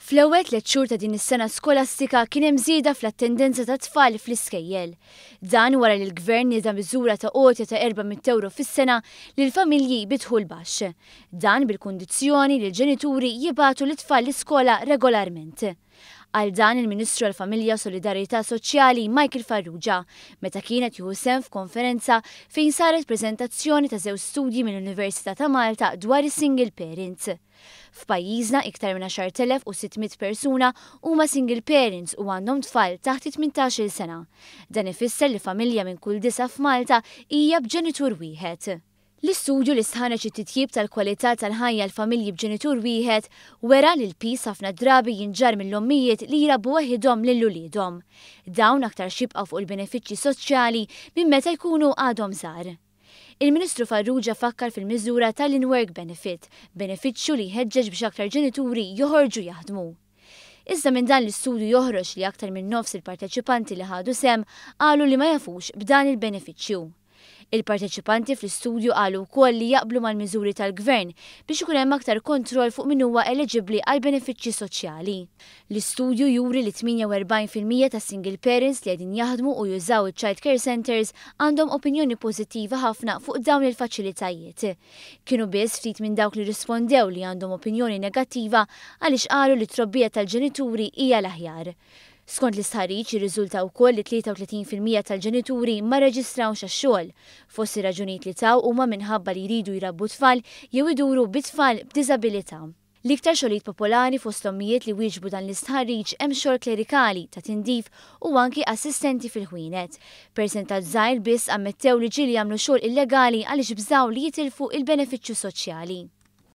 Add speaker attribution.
Speaker 1: Fl-ewwel tliet xhur ta' din is-sena skolastika kien hemm żieda fl-attendenza tat-tfal fl-iskejjel. Dan wara li l-Gvern nieda miżura ta' għotja ta' 400 ewro fis-sena lil familji bi dħul baxx. Dan bil-kundizzjoni li l-ġenituri jibagħtu lit-tfal l-iskola regolarment. Qal dan il-Ministru għall-Familja u Solidarjetà Soċjali Michael Farrugia meta kien qed jieħu sehem f'konferenza fejn saret preżentazzjoni ta' żewġ studji mill-Università ta' Malta dwar is-single parents. F'pajjiżna iktar minn 10,600 persuna huma single parents u għandhom tfal taħt it-18-il sena. Dan ifisser li familja minn kull disgħa f'Malta hija b'ġenitur wieħed. L-istudju li stħarreġ it-titjib tal-kwalità tal-ħajja għal familji b'ġenitur wieħed wera li l-piż ħafna drabi jinġarr mill-ommijiet li jrabbu waħidhom lil uliedhom. Dawn aktarx jibqgħu fuq il-benefiċċji soċjali minn meta jkunu għadhom żgħar. Il-Ministru Farrugia fakkar fil-miżura tal-in-work benefit, benefiċċju li jħeġġeġ biex aktar ġenituri joħorġu jaħdmu. Iżda minn dan l-istudju joħroġ li aktar minn nofs il-parteċipanti li ħadu sehem qalu li ma jafux b'dan il-benefiċċju. Il-parteċipanti fl-istudju qalu wkoll li jaqblu mal-miżuri tal-Gvern biex ikun hemm aktar kontroll fuq min huwa eliġibbli għal benefiċċji soċjali. L-istudju juri li 48% tas-single parents li qegħdin jaħdmu u jużaw iċ-child care centres għandhom opinjoni pożittiva ħafna fuq dawn il-faċilitajiet. Kienu biss ftit minn dawk li rrispondew li għandhom opinjoni negattiva għaliex qalu li t-trobbija tal-ġenituri hija l-aħjar. Skont l-istħarriġ jirriżulta wkoll li 33% tal-ġenituri ma rreġistrawx għax-xogħol. Fost ir-raġunijiet li taw huma minħabba li jridu jrabbu tfal jew iduru bi tfal b'diżabilità. L-iktar xogħlijiet popolari fost l-ommijiet li wieġbu dan l-istħarriġ hemm xogħol klerikali, ta' tindif u anki assistenti fil-ħwienet. Persentaġġ żgħir biss ammettew li ġieli jagħmlu xogħol illegali għaliex bżgħu li jitilfu il-benefiċċju soċjali.